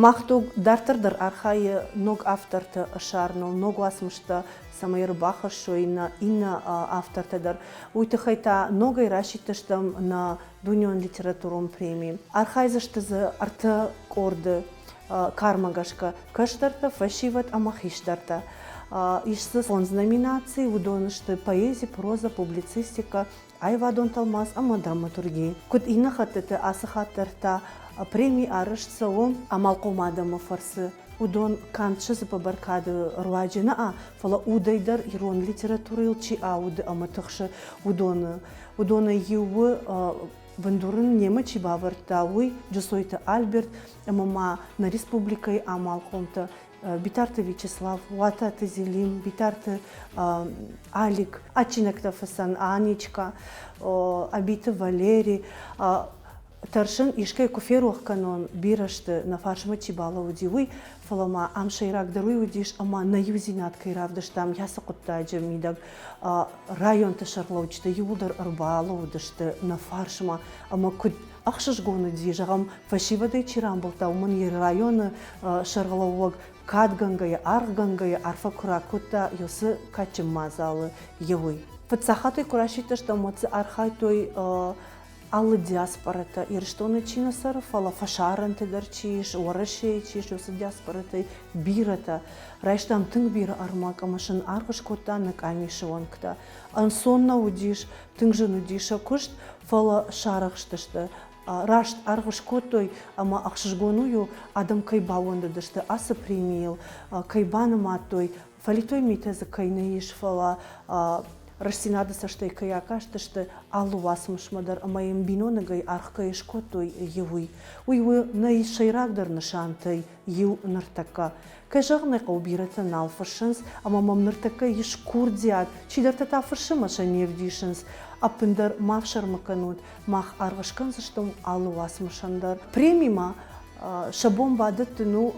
Мах дуг дарддӕр дӕр архайы ног автортӕ ссарыныл, ног уацмыстӕ цӕмӕй ӕрбахӕссой нӕ иннӕ автортӕ дӕр. Уый тыххӕй та ногӕй расидтыстӕм нӕ дунеон литературон преми. Архайдзысты дзы ӕртӕ къорды кармӕ гӕсгӕ кӕстӕртӕ, фӕсивӕд ӕмӕ хистӕртӕ. Ис дзы фондз номинацийы, уыдон сты поэзи, проза, публицистикӕ, аивадон тӕлмац ӕмӕ драматурги. Куыд иннӕ хӕттыты, ацы хатт дӕр та преми арӕзт цӕуы амалхъом адӕмы фӕрцы. Уыдон канд сӕ дзыппы бӕркады руаджы нӕ, фӕлӕ удӕй дӕр ирон литературӕйыл чи ауды ӕмӕ тыхсы, уыдоны. Уыдонӕй иу у бындур ын немӕ чи бавӕрдта, уый Джусойты Альберт ӕмӕ ма нӕ республикӕйы амалхъомтӕ Битарты Вячеслав, Уататы Зелим, Битарты Алик, адджинӕгтӕ фыцӕн Анечка, Абиты Валери. Тӕрсын, искӕй куы ферох кӕнон, бирӕ сты, нӕ фарсмӕ чи балӕууыди, уый, фӕлӕ ма ам сӕйрагдӕр уый уыдис, ӕмӕ нӕ иудзинад кӕй равдыстам ацы хъуыддаджы мидӕг. Районты сӕргълӕуджытӕ иууылдӕр ӕрбалӕууыдысты нӕ фарсмӕ ӕмӕ куыд ӕхсызгон уыди, зӕгъӕм, фӕсивӕдӕй чи рамбылдта, уымӕн йӕ районы сӕргълӕууӕг кадгӕнгӕйӕ, аргъгӕнгӕйӕ арфӕ куы ракодта уыцы кадджын мадзалы, йе уый. Фыццаг хатт ӕй куы расидтыстӕм, уӕд дзы архайдтой алы диаспорӕтӕ, Ирыстоны чи нӕ цӕры, фӕлӕ фӕсарӕнты дӕр чи ис, Уӕрӕсейы чи ис, уыцы диаспорӕтӕй бирӕтӕ. Райстам тынг бирӕ ӕрмӕг ӕмӕ сын аргъ скодта нӕ къамисы уӕнгтӕ. Ӕнцон нӕ уыдис, тынг зын уыдис сӕ куыст, фӕлӕ сарӕхстысты. Раст аргъ скодтой ӕмӕ ӕхсызгон уый у, адӕм кӕй баууӕндыдысты ацы премийыл, кӕй банымадтой, фӕлитой митӕ дзы кӕй нӕ ис, фӕлӕ рӕстдзинады цӕстӕй кӕй акастысты алы уацмысмӕ дӕр ӕмӕ йын биноныгӕй аргъ кӕй скодтой, уый. Уый у нӕ сӕйрагдӕр нысантӕй иу ныртӕккӕ. Кӕй зӕгъын ӕй хъӕуы, бирӕтӕ нал фыссынц, ӕмӕ мӕм ныртӕккӕ ис курдиат, чидӕртӕ та фыссы ӕмӕ сӕ не вдисынц. Ӕппындӕр ма фсӕрмы кӕнут, мах аргъ скӕндзыстӕм алы уацмысӕн дӕр. Премимӕ сӕ бон бадӕттын у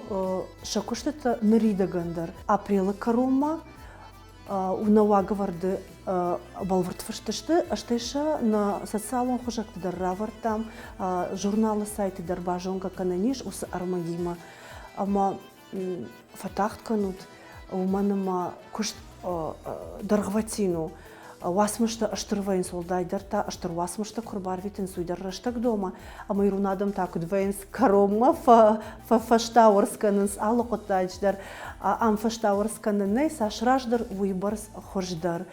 сӕ куыстытӕ ныридӕгӕн дӕр. Апрелы кӕронмӕ нӕ уагӕвӕрды бӕлвырд фыст сты, стӕй сӕ нӕ социалон хуызӕгты дӕр равӕрдтам, журналы сайты дӕр базонгӕ кӕнӕн ис уыцы ӕрмӕгимӕ. Ӕмӕ фӕтагъд кӕнут, уымӕн ӕмӕ куыст дӕргъвӕтин у. Уацмыстӕ стыр вӕййынц, уӕлдайдӕр та стыр уацмыстӕ куы рбарвитынц, уый дӕр рӕстӕг домы. Ӕмӕ ирон адӕм та куыд вӕййынц, кӕронмӕ фӕстауӕрц кӕнынц алы хъуыддаджы дӕр. Ам фӕстауӕрц кӕнын нӕй, цас раздӕр, уыйбӕрц хуыздӕр.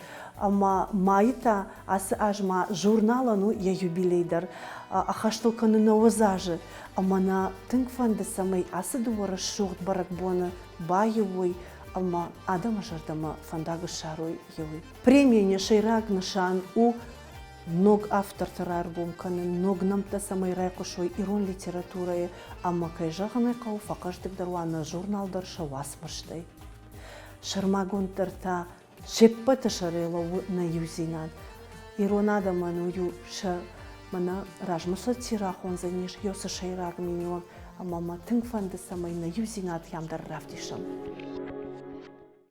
Ӕмӕ майы та ацы аз ма журналӕн у йӕ юбилей дӕр. Ӕххӕст ыл кӕны 90 азы. Ӕмӕ нӕ тынг фӕнды, цӕмӕй ацы дыууӕ рӕсугъд бӕрӕгбоны баиу уой ӕмӕ адӕмы зӕрдӕмӕ фӕндаг ссарой, уый. Премийӕн йӕ сӕйраг нысан у ног авторты раргом кӕнын, ног нӕмттӕ цӕмӕй райхъуысой ирон литературӕйы ӕмӕ, кӕй зӕгъын ӕй хъӕуы, фӕхъӕздыгдӕр уа нӕ журнал дӕр сӕ уацмыстӕй. Сӕрмагонддӕр та Се ппӕты сӕрӕй лӕууы нӕ иудзинад. Ирон адӕмӕн уый у сӕ мӕнӕ размӕ сӕ чи рахондзӕнис, йӕ уыцы сӕйраг миниуӕг, ӕмӕ мӕ тынг фӕнды, цӕмӕй нӕ иудзинад кӕмдӕр равдисӕм.